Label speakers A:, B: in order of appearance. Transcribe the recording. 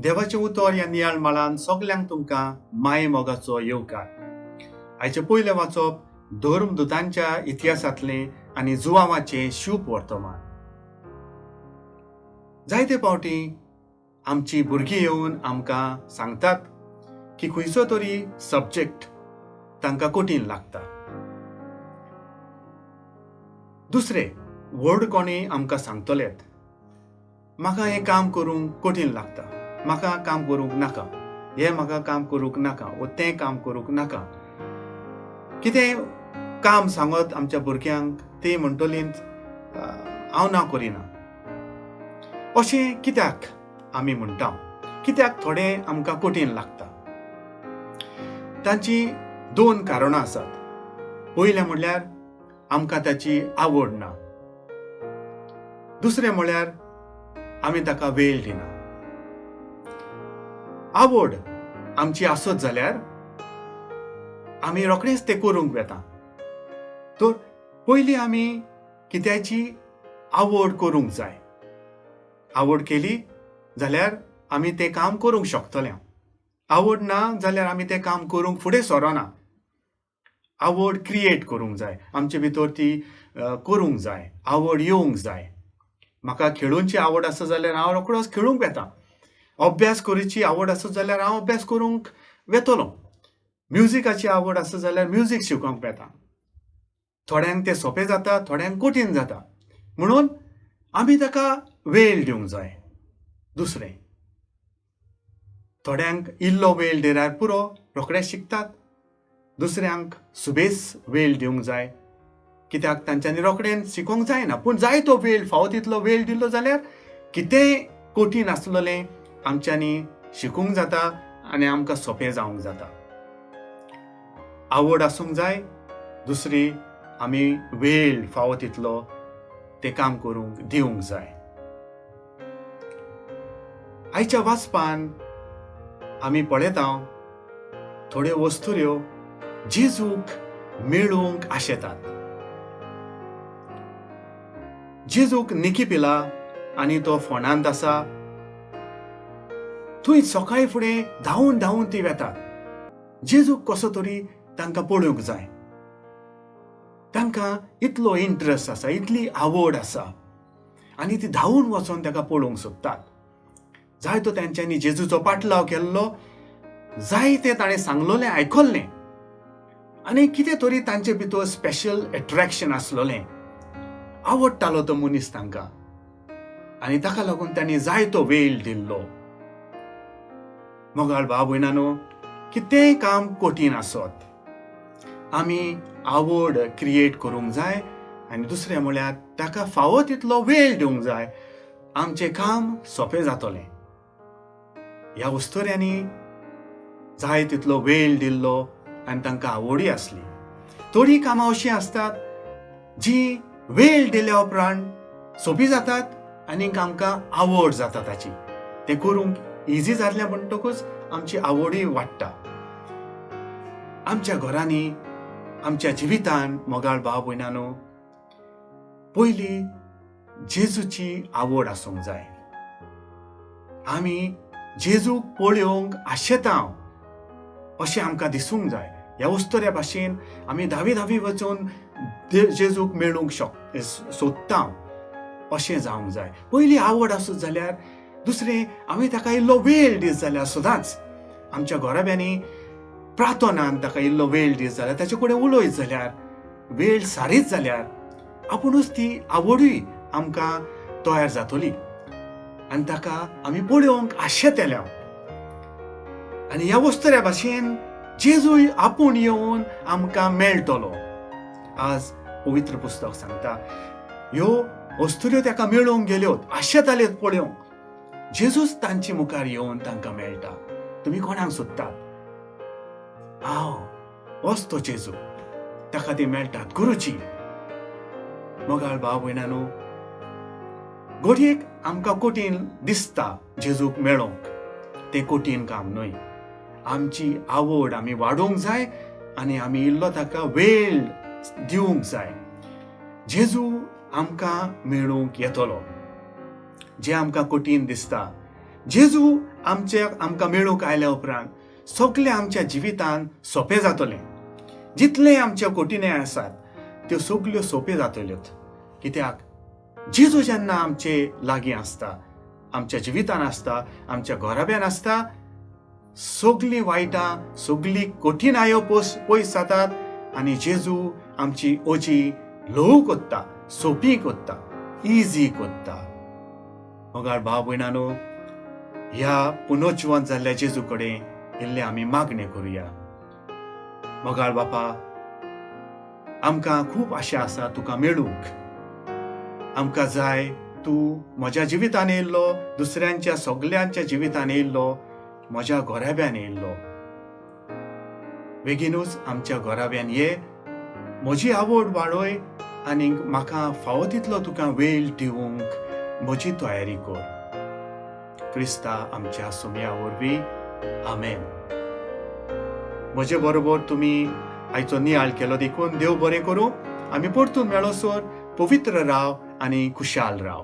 A: देवाचें उतर ह्या नियाळ माळान सगल्यांक तुमकां माये मोगाचो येवकार. आयचें पयलें वाचप धर्मदुतांच्या इतिहासांतलें आनी जुवांवाचें शूप वर्तमान. जायते फावटी आमची भुरगीं येवन आमकां सांगतात की खंयचो तरी सब्जेक्ट तांकां कठीण लागता. दुसरें व्हड कोणी आमकां सांगतलेत म्हाका हें काम करूंक कठीण लागता, म्हाका काम करूंक नाका, हें म्हाका काम करूंक नाका वो तें काम करूंक नाका. कितें काम सांगत आमच्या भुरग्यांक ती म्हणटलीं हांव ना करिना. अशें कित्याक आमी म्हणटा? कित्याक थोडें आमकां कठीण लागता? तांची दोन कारणां आसात. पयलें म्हणल्यार आमकां ताची आवड ना, दुसरें म्हणल्यार आमी ताका वेळ दिना. आवड आमची आसत जाल्यार आमी रोखडेच तें करूंक वेता. तर पयलीं आमी कित्याची आवड करूंक जाय. आवड केली जाल्यार आमी तें काम करूंक शकतले. आवड ना जाल्यार आमी तें काम करूंक फुडें सरना. आवड क्रिएट करूंक जाय, आमचे भितर ती करूंक जाय, आवड येवंक जाय. म्हाका खेळोवची आवड आसा जाल्यार हांव रोखडोच खेळूंक वेता. अभ्यास करूची आवड आसत जाल्यार हांव अभ्यास करूंक वेतलो. म्युजिकाची आवड आसा जाल्यार म्युजीक शिकोवंक वेता. थोड्यांक तें सोंपें जाता, थोड्यांक कठीण जाता. म्हणून आमी ताका वेळ दिवंक जाय. दुसरें, थोड्यांक इल्लो वेळ दिल्यार पुरो, रोखडे शिकतात. दुसऱ्यांक सुबेज वेळ दिवंक जाय, कित्याक तांच्यांनी रोखडेन शिकोवंक जायना. पूण जाय तो वेळ, फावो तितलो वेळ दिलो जाल्यार कितेंय कठीण आसलेलें आमच्यांनी शिकूंक जाता आनी आमकां सोंपें जावंक जाता. आवड आसूंक जाय. दुसरी, आमी वेळ फावो तितलो तें काम करूंक दिवंक जाय. आयच्या वाचपान आमी पळयता थोड्यो वस्तुऱ्यो जेजूक मेळूंक आशेतात. जेजूक निकी पिला आनी तो फोंडांत आसा थंय सकाळी फुडें धांवून धांवून ती वेतात. जेजूक कसो तरी तांकां पळोवंक जाय. तांकां इतलो इंट्रस्ट आसा, इतली आवड आसा आनी ती धांवून वचोन ताका पळोवंक सोदतात. जायतो तेंच्यांनी जेजूचो पाटलाव केल्लो, जायते ताणें सांगलोलें आयकल्लें आनी कितें तरी तांचे भितर स्पेशल एट्रॅक्शन आसलोलें. आवडटालो तो मनीस तांकां आनी ताका लागून तांणी जायतो वेळ दिल्लो. मोगाळ भाव भयणानो, कितेंय काम कठीण आसत आमी आवड क्रिएट करूंक जाय आनी दुसरें म्हळ्यार ताका फावो तितलो वेळ दिवंक जाय. आमचें काम सोंपें जातलें. ह्या उस्तोऱ्यांनी जाय तितलो वेळ दिल्लो आनी तांकां आवडूय आसली. थोडीं कामां अशीं आसतात जीं वेळ दिल्या उपरांत सोंपी जातात आनी आमकां आवड जाता ताची. तें करूंक इजी जातलें म्हणटकूच आमची आवडूय वाडटा. आमच्या घरांनी, आमच्या जिवितान मोगाळ भाव भयणानो, पयली जेजूची आवड आसूंक जाय. आमी जेजूक पळोवंक आशेता अशें आमकां दिसूंक जाय. ह्या उस्तऱ्या भाशेन आमी धावी धावी वचून जेजूक मेळूंक सोदता अशें जावंक जाय. पयली आवड आसत जाल्यार दुसरें आमी ताका इल्लो वेळ दीत जाल्यार सदांच आमच्या घराब्यांनी प्रार्थनान ताका इल्लो वेळ दीत जाल्यार, ताचे कडेन उलयत जाल्यार, वेळ सारीत जाल्यार आपुणूच ती आवडूय आमकां तयार जातली आनी ताका आमी पळोवंक आशेतले. आनी ह्या वस्तुऱ्या भाशेन जेजूय आपूण येवन आमकां मेळटलो. आज पवित्र पुस्तक सांगता ह्यो वस्तुऱ्यो ताका मेळोवंक गेल्यो, आशेताल्यो पळोवंक. जेजूच तांचे मुखार येवन तांकां मेळटा. तुमी कोणाक सोदतात? हांव होच तो जेजू. ताका ती मेळटात. गुरुजी. मोगाळ भाव भयणानो, घडयेक आमकां कठीण दिसता जेजूक मेळोवंक. तें कठीण काम न्हय. आमची आवड आमी वाडोवंक जाय आनी आमी इल्लो ताका वेळ दिवंक जाय. जेजू आमकां मेळूंक येतलो. जें आमकां कठीण दिसता जेजू आमचे आमकां मेळूंक आयल्या उपरांत सगळें आमच्या जिवितान सोंपें जातलें. जितलें आमच्या कोटिने आसात त्यो सगल्यो सोंप्यो जातल्योत, कित्याक जेजू जेन्ना आमचे लागीं आसता, आमच्या जिवितान आसता, आमच्या घराब्यान आसता, सगलीं वायटां सगलीं कठीणायो पयस जातात आनी जेजू आमची ओजी ल्हव कोत्ता, सोंपी कोत्ता, इजी कोत्ता. मोगाळ भाव भयणानो, ह्या पुनोजिवंत जाल्ल्या जेजू कडेन इल्लें आमी मागणें करुया. मोगाळ बापा, आमकां खूब आशा आसा तुका मेळूंक. आमकां जाय तूं म्हज्या जिवितान येयल्लो, दुसऱ्यांच्या सगल्यांच्या जिवितान येयल्लो, म्हज्या घराब्यान येयल्लो. बेगीनूच आमच्या घराब्यान ये, म्हजी आवड वाडय आनी म्हाका फावो तितलो तुका वेळ दिवंक म्हजी तयारी कर. क्रिस्ता आमच्या सोम्या वरवीं, आमेन. म्हजे बरोबर तुमी आयचो नियाळ केलो देखून देव बरें करूं. आमी परतून मेळोसर पवित्र राव आनी खुशाल राव.